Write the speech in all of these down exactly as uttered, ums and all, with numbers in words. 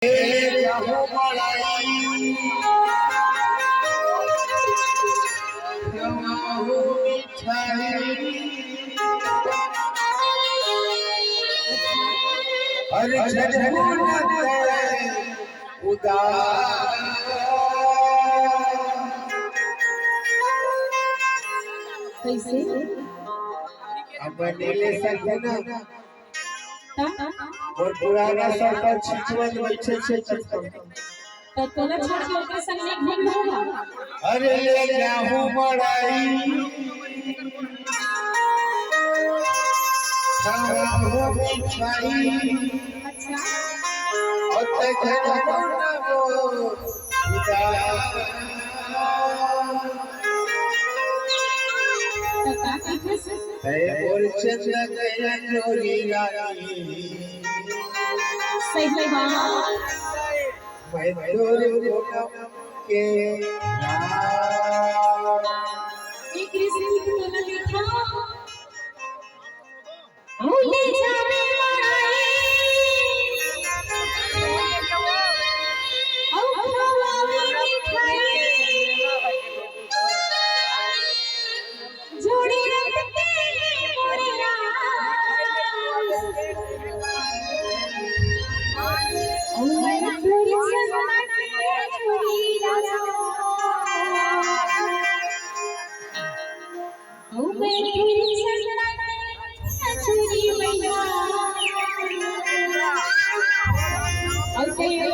ए जाहू मड़ई, खवाहू मिठाई। अरे झटकू न तड़े उदास। कैसे? अब बने ले सकते ना। तब? और पुराना सरपंच छिछुअल बैठे छे छे। त तोला छोड़ के ओकर संग नहीं घूम लूंगा। अरे ले जाहू मड़ई, खाहू मिठाई। अच्छा। और ते घर बनाबो उदास। त का कहिथे से? ते मोर चंदा के अंजोरी रानी। सही बात। मैं तोर पूनम के राम। ए कृष्ण, तू तो ना देखा। भूले जावे मड़ई, औ खवावे मिठाई। जोड़ी रख के मोरे राम। ओ मैं तेरी सजना के चूड़ी राजा। ओ मैं तेरी सजना के चूड़ी मैया। ओ तेरे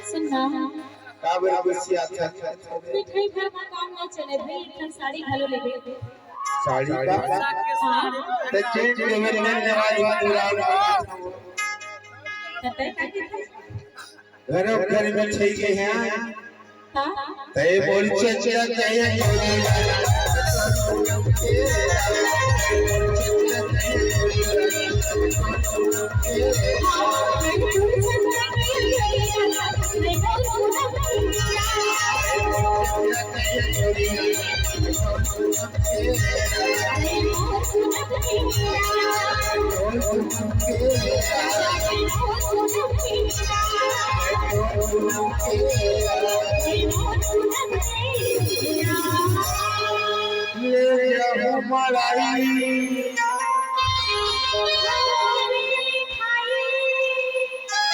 सुन ना। का बोल बसिया था? मिठाई घर में काम ना चले भाई, एक ठन साड़ी घलो लेबे। साड़ी का? हाँ। तो जेंट्स के में धन्यवाद, धन्यवाद। तो तय का के था? घरों घर में ठीक है। हाँ। तय बोल चचा, तय ले जाहू मड़ाई।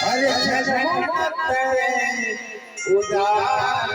अरे झगमगत उदास।